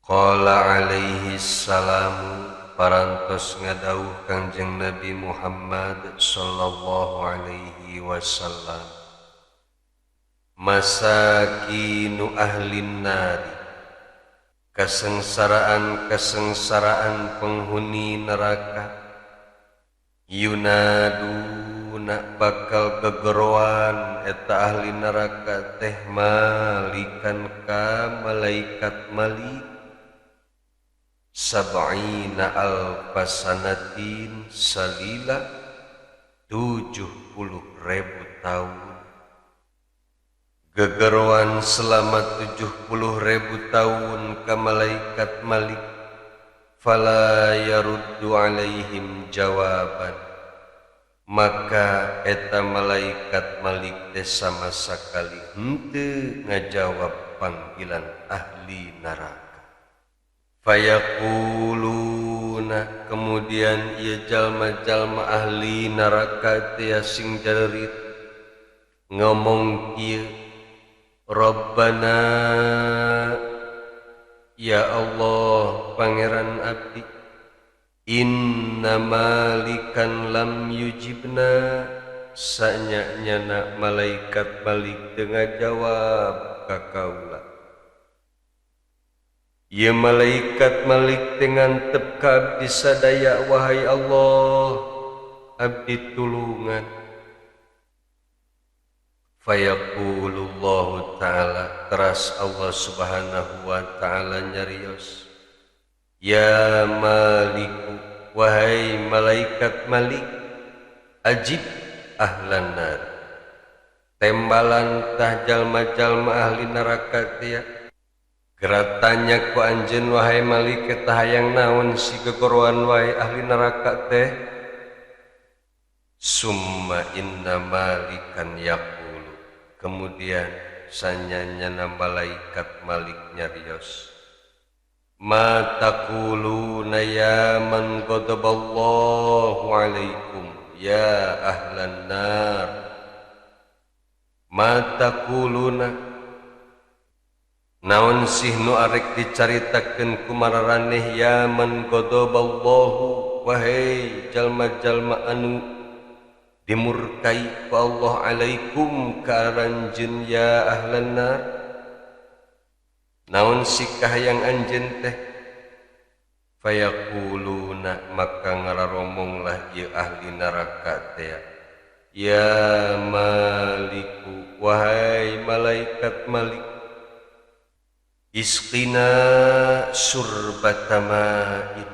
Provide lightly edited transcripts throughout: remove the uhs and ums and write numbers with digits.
Qala alaihi salamu parantos ngadawuh Kangjeng Nabi Muhammad sallallahu alaihi wasallam, masakinu ahlin nari, kasengsaraan-kasengsaraan penghuni neraka, yunaduna bakal gegeroan eta ahli neraka teh malikan ka malaikat Malik, sab'ina alfasanatin salila 70.000 tahun. Gegeroan selama 70.000 tahun ka malaikat Malik, fala yaruddu alaihim jawaban, maka eta malaikat Malik teh sama sakali henteu ngajawab panggilan ahli neraka. Fayaquluna, kemudian ieu jalma-jalma ahli neraka teh sing jalerit ngomong kieu, Rabbana, ya Allah pangeran abdi, inna malikan lam yujibna, sanya-nyana malaikat Malik teu ngajawab ka kaula. Ieu malaikat Malik teh ngantep ka abdi sadaya, wahai Allah abdi tulungan. Fayaqulullahu ta'ala, teras Allah subhanahu wa ta'ala nyarios, ya Maliku, wahai malaikat Malik, ajib ahlan nar, tembalan tah jalma-jalma ahli neraka teh. Geratanya ku anjeun wahai Malik eta hayang naon si gegoroan wae ahli neraka teh. Summa inna malikan yaqulu, kemudian sanyanyana malaikat Malik nyarios, ma taquluna ya man ghadaballahu alaikum ya ahlan nar. Ma taquluna, naon sih nu arek dicaritakeun ku mararaneh, ya man ghadaballahu, wahai jalma-jalma anu dimurkai ku Allah, alaikum ka aranjeun ya ahlan nar, naon sih kahayang anjeun teh. Fayaquluna, maka ngararomonglah ieu ahli neraka teh, ya Maliku, wahai malaikat Malik, isqina surbata ma'in,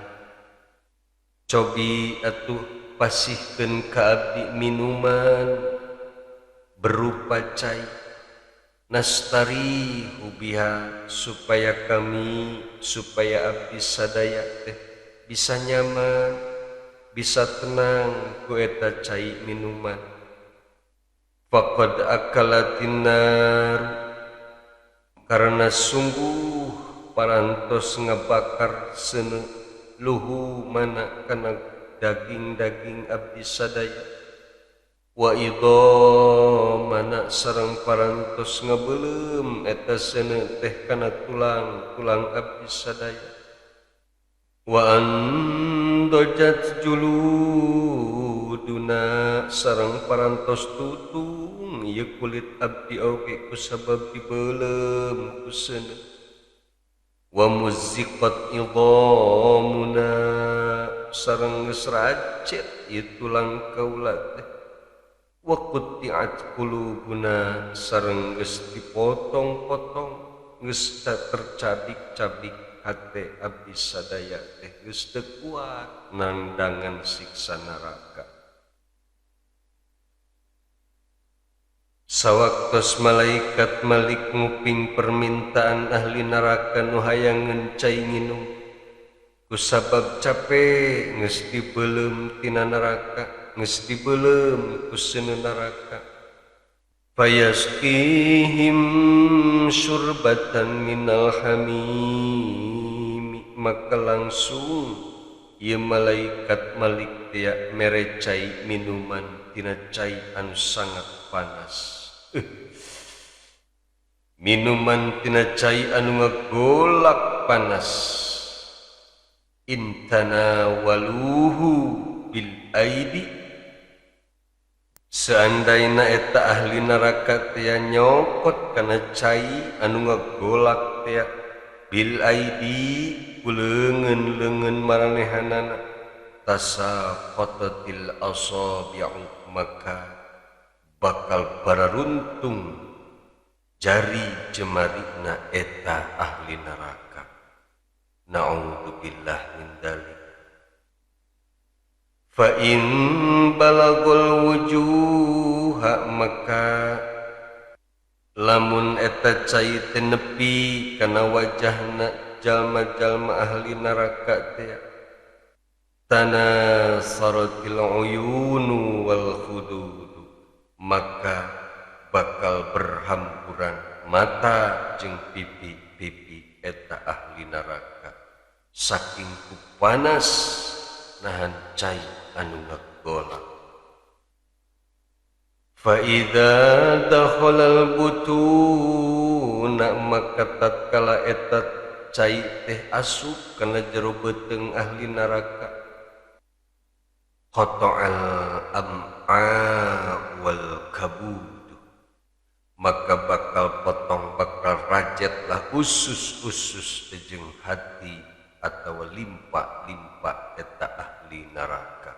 cobi atuh pasihkeun ka abdi minuman berupa cai, nastarihu biha, supaya kami, supaya abdi sadaya teh bisa nyaman, bisa tenang ku eta cai minuman. Faqad akalatin nar, karena sungguh parantos ngebakar seuneu luhu mana kana daging-daging abdi sadaya, wa idha mana sareng parantos ngebeuleum eta seuneu teh kana tulang-tulang abdi sadaya, wa andojat juluduna sareng parantos tutung ieu kulit abdi oge kusabab dibeuleum ku seuneu, wa muzziqat idhamuna sareng geus racet ieu tulang kaula teh, wa qutti'at qulubuna sareng geus dipotong-potong, geus tercabik-cabik hate abdi sadaya teh, geus teu kuat nangdangan siksa neraka. Sawaktos malaikat Malik nguping permintaan ahli neraka nu hayangeun cai nginum, kusabab capek geus dibeuleum tina neraka, geus dibeuleum ku seuneu neraka. Fayasqihim syurbatan minal hamim, maka langsung ieu malaikat Malik teh mere cai minuman tina cai anu sangat panas. Minuman tina cai anu ngagolak panas intana waluhu bil aidi seandaina eta ahli neraka teh nyokot kana cai anu ngagolak teh bil aidi ku leungeun-leungeun maranehanana tasaqatatil asabi'u maka bakal bararuntung jari jemarina eta ahli neraka. Na'udzubillah min dzalik. Fa in balagul wujuha maka lamun eta cai teh nepi kana wajahna jalma-jalma ahli neraka teh tanasaratil uyunu wal khudud maka bakal berhamburan mata jeung pipi-pipi eta ahli neraka saking ku panas nahan cai anu ngagolak. Fa idza dakhalal butuna maka tatkala eta cai teh asup kana jero beuteung ahli neraka qata'al am'a wal kabud maka bakal potong bakal rajetlah usus-usus jeung hati atau limpa-limpa eta ahli neraka.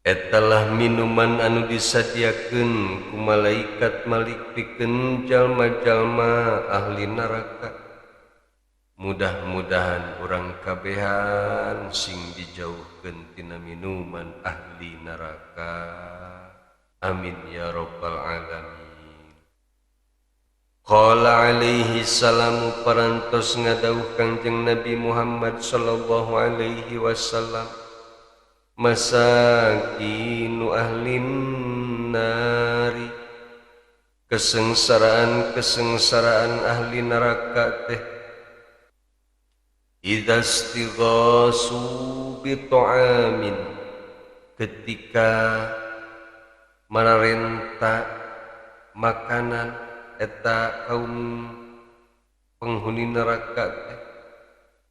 Etalah minuman anu disadiakeun ku malaikat malik pikeun jalma-jalma ahli neraka. Mudah-mudahan urang kabehan sing dijauhkeun tina minuman ahli neraka. Amin ya rabbal alamin. Qala alaihi salamu parantos ngadawuh Kangjeng Nabi Muhammad sallallahu alaihi wasallam masakinu ahlin nari kesengsaraan-kesengsaraan ahli neraka teh idza istighasu bi ta'amin ketika mararenta makanan eta kaum penghuni neraka teh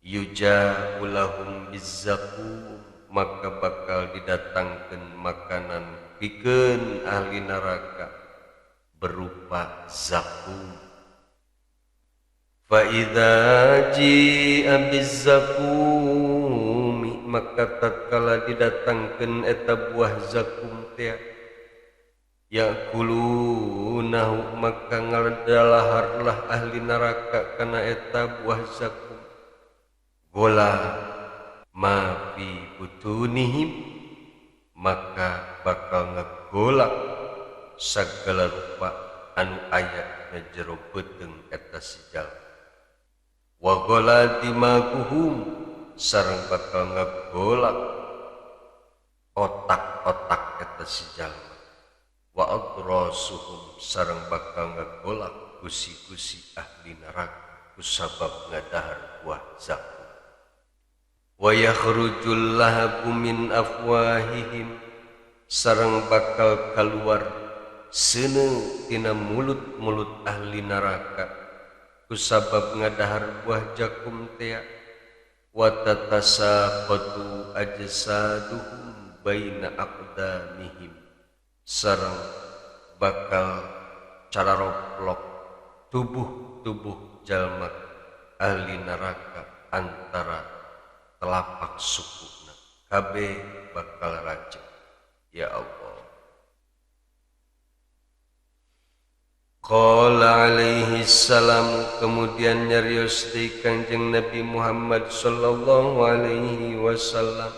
yujaulahum bizzakum maka bakal didatangkeun makanan pikeun ahli neraka berupa zakum. Fa idza ji'a bizzakumi maka tatkala didatangkeun eta buah zakum teh ya'kulunahu maka ngadalaharlah ahli neraka kana eta buah zakum gola ma fi butunihim maka bakal ngagolak sagala rupa anu aya na jero beuteung eta si jalma wa gola dimaguhum sareng bakal ngagolak otak-otak eta si jalma wa adrasuhum sareng bakal ngagolak gusi-gusi ahli neraka kusabab ngadahar buah zakum. Wa yakhrujul lahabu min afwahihim sareng bakal kaluar seuneu tina mulut-mulut ahli neraka kusabab ngadahar buah jakum teh wa tatasaqatu ajsaduhum baina aqdamihim sareng bakal cararoplok tubuh-tubuh jalma ahli neraka antara telapak sukuna kabeh bakal raja. Ya Allah. Qala alaihi salam kemudian nyarios deui Kangjeng Nabi Muhammad sallallahu alaihi wasallam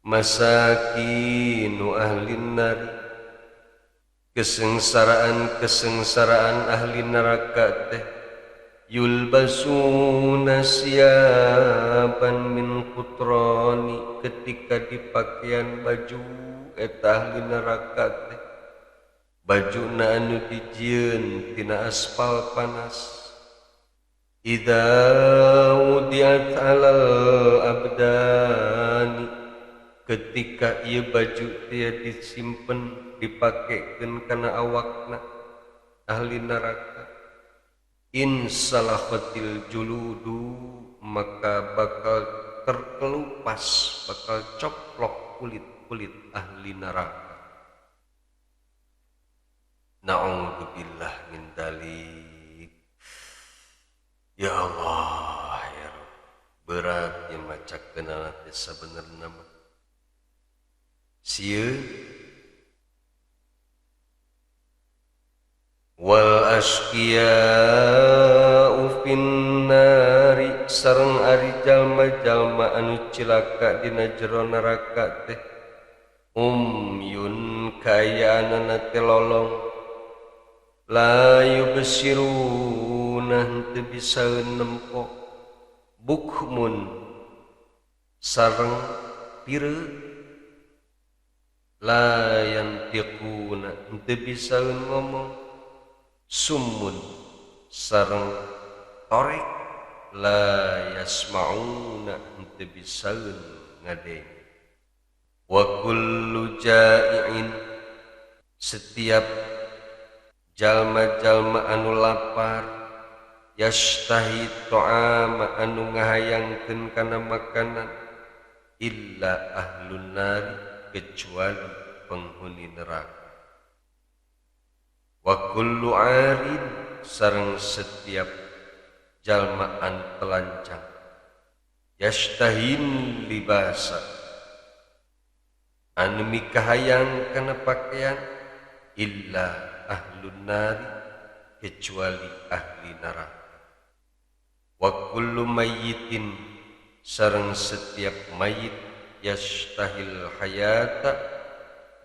masakinu ahli nari kesengsaraan-kesengsaraan ahli neraka teh yulbasuna siyaban min qutrani ketika dipakaian baju eta ahli neraka teh bajuna anu dijieun tina aspal panas idza wudiat alal abdani ketika ieu baju teh disimpen dipakekeun kana awakna ahli neraka in salakhatil juludu maka bakal terkelupas bakal coplok kulit-kulit ahli neraka. Na'udzubillah min dzalik. Ya Allah ya Rabb, berat ya macakeunana teh sabenerna mah. Sieun wal asqiya'u finnari sareng ari jalma-jalma anu cilaka dina jero neraka teh umyun kayaanana teh lolong la yubsiruna henteu bisa nempo bukmun sareng pire la yantiquna henteu bisa ngomong summun sareng torek la yasma'una henteu bisa ngadenge wa kullu ja'i'in setiap jalma-jalma anu lapar yastahi ta'ama anu ngahayangkeun kana makanan illa ahlun nari kecuali penghuni neraka wa kullu arin sareng setiap jalma anu telancang yastahin libasa anu mikahayang kana pakaian illa ahlun nari kecuali ahli neraka wa kullu mayyitin sareng setiap mayit yastahil hayata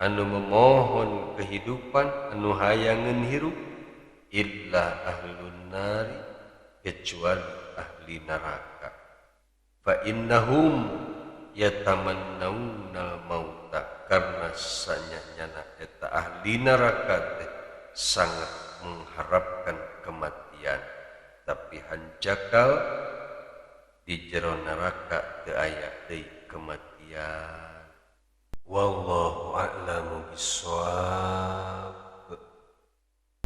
anu memohon kehidupan anu hayangeun hirup illa ahlun nari kecuali ahli neraka fa innahum yatamannaunal mauta karena sanyanyana eta ahli neraka teh sangat mengharapkan kematian tapi hanjakal di jero neraka teu aya deui kematian. Wallahu a'lamu bissawab.